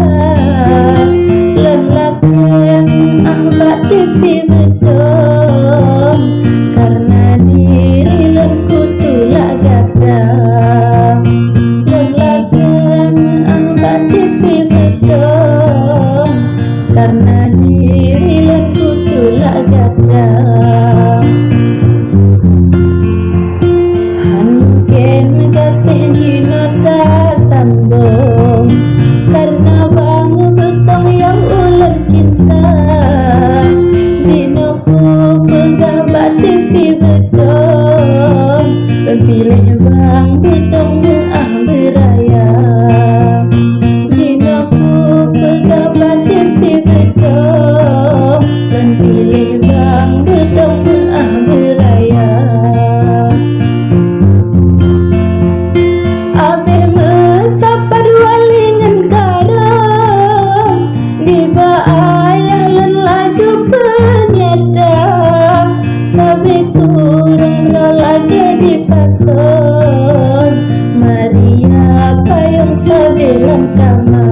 Lôn lakèe ah bak tivi beutôi, kareuna diri lôn kutulak gata. Lôn lakèe ah bak tivi beutôi, kareuna diri lôn kutulak gata. Han kén gaséh jinoe tasambong, kareuna bang beutông nyang ulôn cinta. Jinoe kupeugah bak tivi beutông, lôn piléh bang beutông meuah beuraya. Jinoe kupeugah bak tivi beutông, lôn piléh bang beutông meuah beuraya. Abéh meusapat wali ngon karông, nibak ayah lôn laju peunyata. Sabe kureueng droe lakèe dipason, Maria payong sabe lam kama.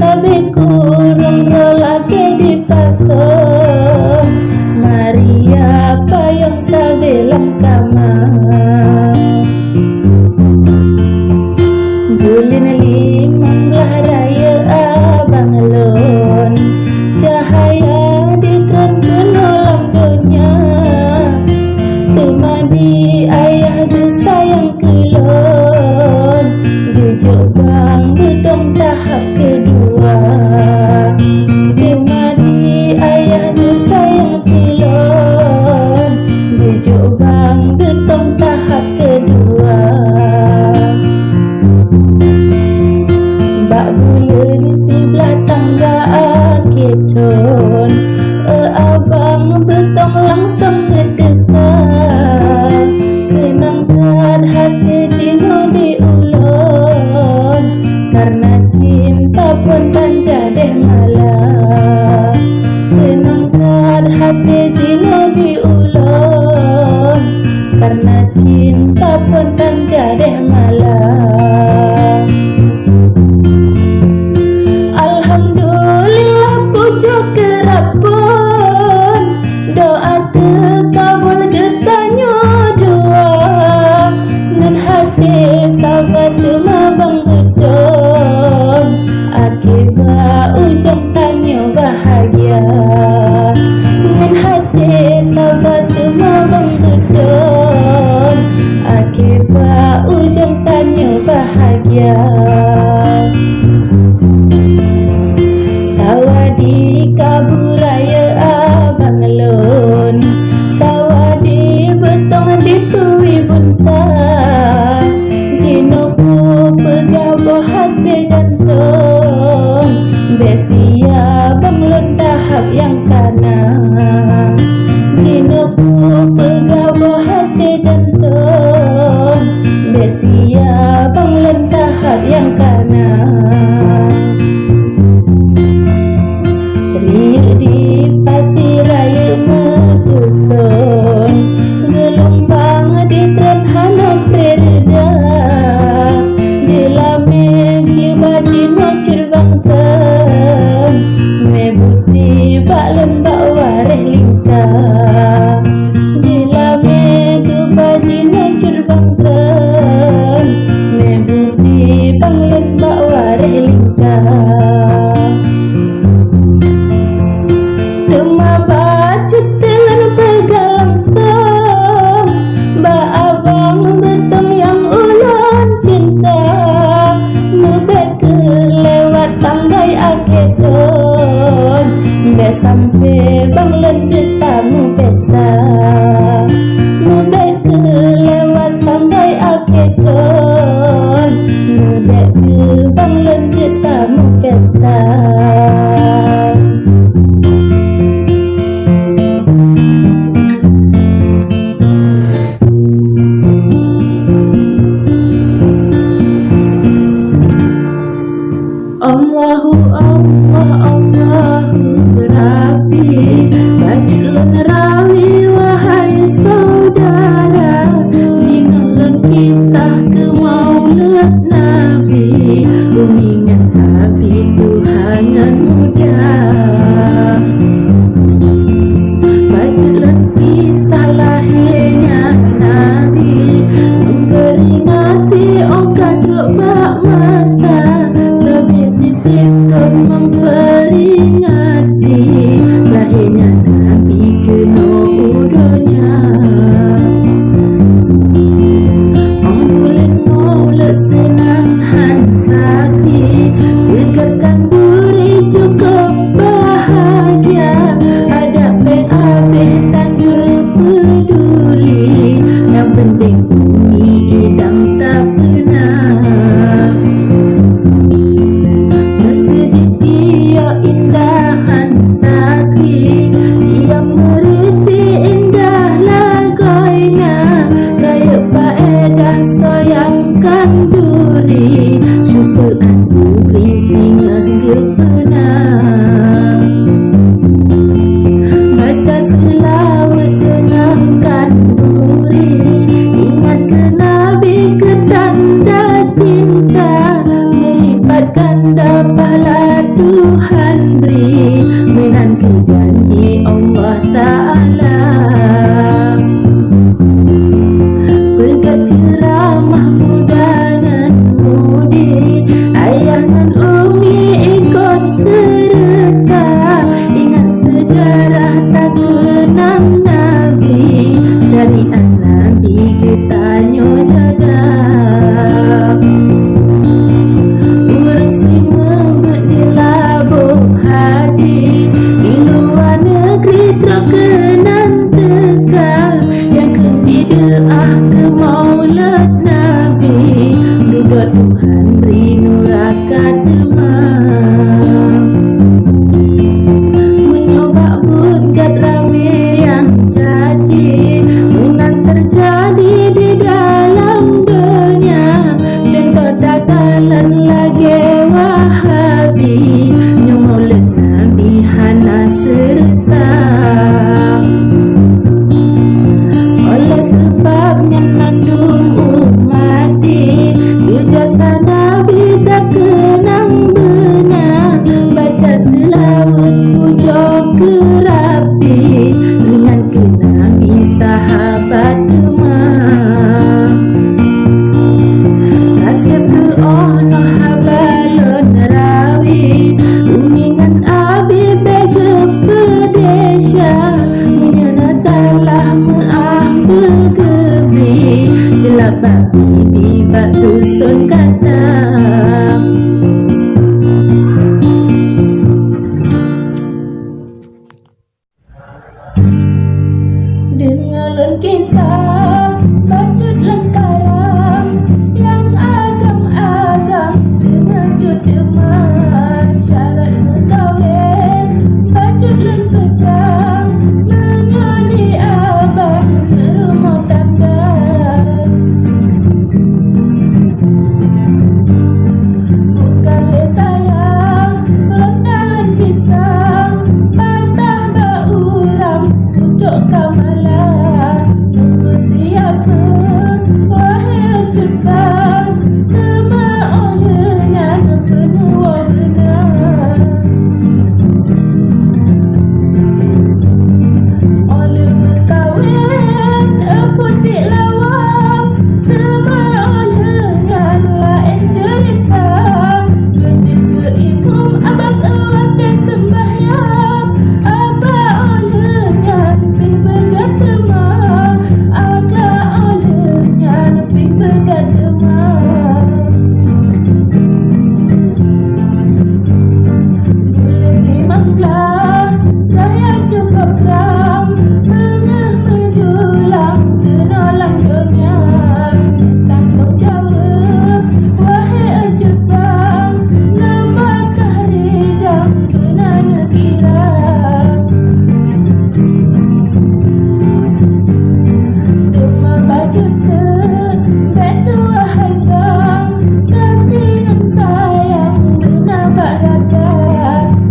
Sabe kureueng droe lakèe dipason, Maria payong sabe lam kama. Buleuen limong blah rayeuk abang lôn, cahya jitreun keunoe lam donya. Teuma di ayah geusayang keu lôn, geujok bang beutông tahap keudua. Teuma di ayah geusayang keu lôn, geujok bang beutông tahap keudua. Bak buleuen siblah tangga akhé thon, e abang beutông langsong neuteuka. Seunang that até jinoe di ulôn, kareuna cinta phon ban jadeh mala. Seunang that até jinoe di ulôn, kareuna cinta phon ban jadeh mala. Alhamdulillah, pujoe keu Rabbon, doa teukabeul geutanyoe dua. Ngon até saba teuma bang beutông, akhé bak ujong tanyoe bahagia. Ngon até saba teuma bang beutông, akhé bak ujong Buraya abang lôn, sawa di beutông di tui bunta. Jinoe kupeugah boh até jantông, bék sia bang lôn tahap nyang kana. Jinoe kupeugah boh até jantông, bék sia bang lôn tahap nyang kana. Riyeuk di pasi rayeuk meutuson, geulumbang di treun hana peureda. Jeulamé jeubaji meucur bang treun, meubuti bak lôn bak waréh lingka. Jeulamé jeubaji meucur bang treun, meubuti bang lôn bak waréh lingka. Teuma bacut teulon peugah langsông bak abang beutông nyang ulôn cinta. Neubeuet keu lewat tanggai akhé thon, bék sampoe bang lôn jeuet tamu pesta. Neubeuet keu lewat tanggai akhé thon, neubeuet keu bang lôn jeuet tamu pesta. Allahu Allah, Allahu Rabbi, bacut lôn rawi, wahai saudara, jinoe lôn kisah keu Maulud Nabi, umi ngon abi tuha ngon muda. Bacut lôn kisah lahé nyan Nabi, memperingati óh ka trok bak masa, sabe tiep-tiep thon memperingati lahé nyan Nabi keunoe u donya. Óh buleuen Maulud seunang han sakét, teuka khanduri cukup bahagia. Adak bék habéh tan geupeuduli, nyang peunteng umi idang tapeuna. Meuseujid kiok indah han sakét, nyang meureuti indah lagoina. Rayeuk faedah soe nyang khanduri, syufeu'at ubri singoh geupeuna. Baca seulaweuet deungon khanduri, ingat keu Nabi keu tanda cinta, meulipat ganda pahala Tuhan bri, meunan keuh janji Allah Ta'ala. Peugah ceuramah muda ngon mudi, ayah ngon umi ikot seureuta. Ingat seujarah takeunang Nabi, syariat Nabi geutanyoe jaga. Ureueng simeubeuet di Laboh Haji, di luwa neugri trok keunan teuka, nyang keubideue ah keu Maulud Nabi, dudoe Tuhan bri nuraka teuma. Meunyoe bak buet gét ramé nyang janji, meunan teujadi di dalam donya. Cuntoh takalon lagée Wahabi, nyoe Maulud Nabi hana seureuta. Oleh sabab nyan mandum umat di, keu jasa Nabi takeunang beuna, baca seulaweuet pujoe keu Rabbi, ingat keu Nabi sahabat teuma. Gasien keu oh noh haba lôn rawi, umi ngon abi bék geupeudesya. Meunyoe na salah meuáh beugeubri, silap bak bibi bak duson gata. Kisah bacut lengkarang nyang agam-agam deungon cut teuma syarat meukawen. Bacut lôn peugah meunyoe di abang rumoh tangga. Bukan lé sayang, lontaran pisang, patah bak uram, pucok ka malah. Neupeusiap keu, wahé cut bang, teuma óh lheueh nyan peunuwoe beuna. Óh lheueh meukawen, putik lawang, teuma óh lheueh nyan laén ceurita. Beujeuet keu imeum abang watée seumbahyang, aba óh lheueh nyan pih beugét teuma, aba óh lheueh nyan pih beugét teuma. Buleuen limong blah, cahya cukôp trang, beungéh meujulang keunoe lam donya. Tanggong jaweueb, wahé cut bang, nafakah rijang beuna neukira. Teuma bacut teuk, bék tuwoe hai bang, kasih ngon sayang beuna bak gata.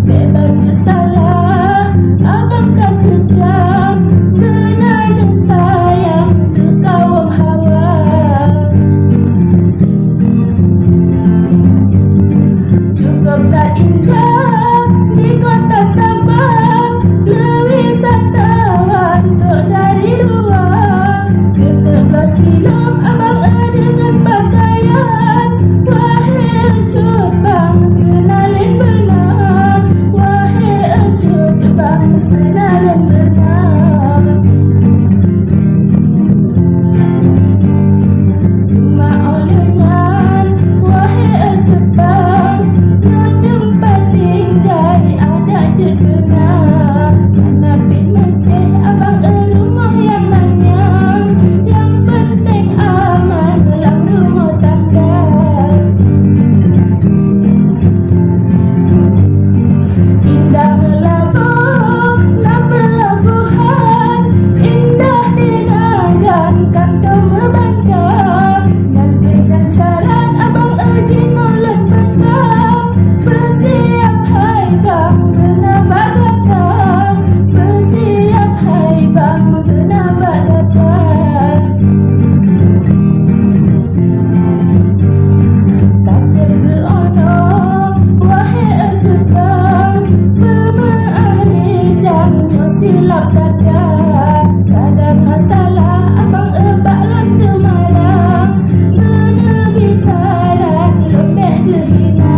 Bék bacut salah, abang ka keujam, beuna neusayang keu kawom hawa. Cukôp that indah di kota Sabang, lé wisatawan trok dari luwa. Keuneuk bloe silom abang deungon pakaian, wahé cut bang seunalén beuna, wahé cut bang seunalén beuna. Teuma óh lheueh nyan, wahé cut bang, nyoe teumpat tinggai adat jeuet beuna. Hana pih meucéh abang rumoh nyang manyang, nyang peunteng aman lam rumoh tangga. Indah meulaboh na peulabohan, indah di nanggroe kantô meubanca. Nyan keuh nyan syarat abang jinoe lôn peugah. Peusiap hai bang beuna bak gata, peusiap hai bang beuna bak gata. Kaseb geuono, wahé cut bang, peumeu'ah rijang nyoe silap gata. Kadang masalah abang bak lôn teumarang, meunyoe bisaran lôn bék geuhina.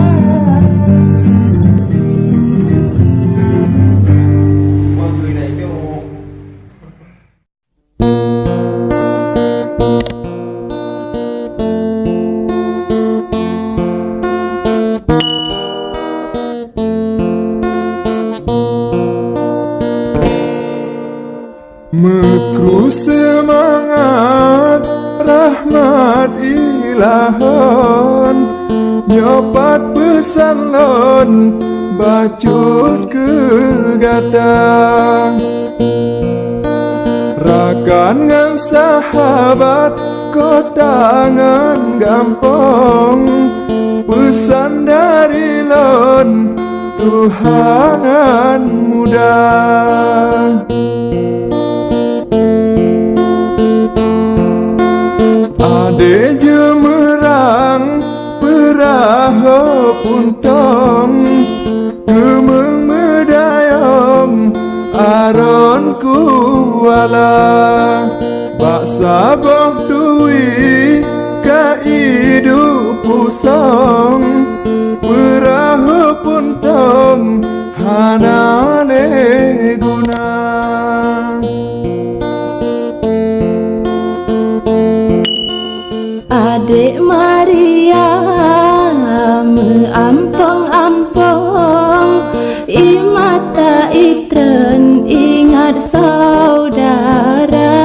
Meukru seumangat rahmat ilahon, nyoe pat peusan lôn bacut keu gata. Rakan ngon sahabat, kota ngon gampông, peusan dari lôn, tuha ngon muda. Adé jeumeurang peurahô puntông, keumeung meudayông aron kuala. Bak saboh tui ka iduek pusông, peurahô puntông hana lé guna. Adék Maria meuampông-ampông, i mata itreun ingat saudara.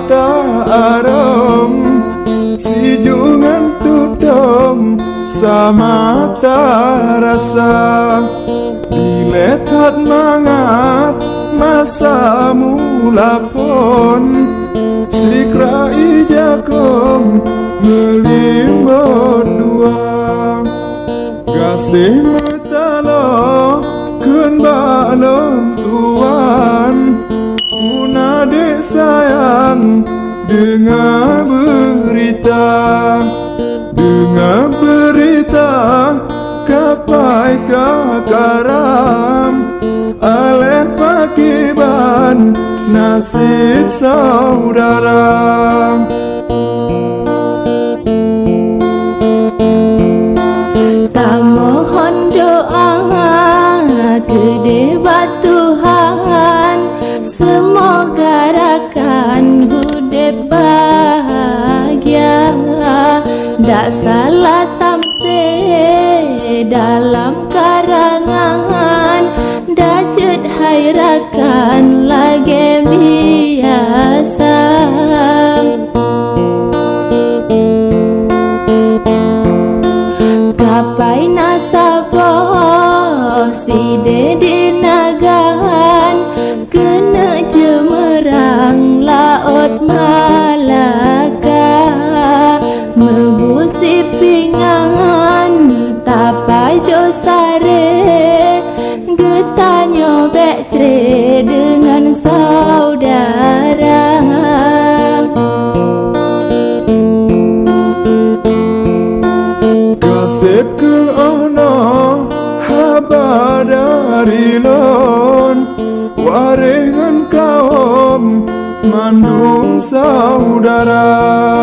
ta arong, sijuek ngon tutong sama tarasa. Dilée that mangat masa mula phon, sikra ija kong meulimbot dua. Gaséh meutaloe kheun bak lôn tuan, puna dek sayang deungoe beurita. Deungoe beurita kapai ka karam, aléh pakriban naseb saudara. Tamohon doa keudeh bak Tuhan, seumoga rakan udeb bahagia. Dak salah tamsé dalam karangan, dak jeuet hai rakan lagée biasa. Kapai na saboh sideh di Nagan, keuneuk jeumeurang laôt Malaka. Meubusi pingan tapajoh saré, geutanyoe bék cre deungon saudara. Kaseb keu 'oh noe haba dari lôn, waréh ngon kawöm mandum saudara.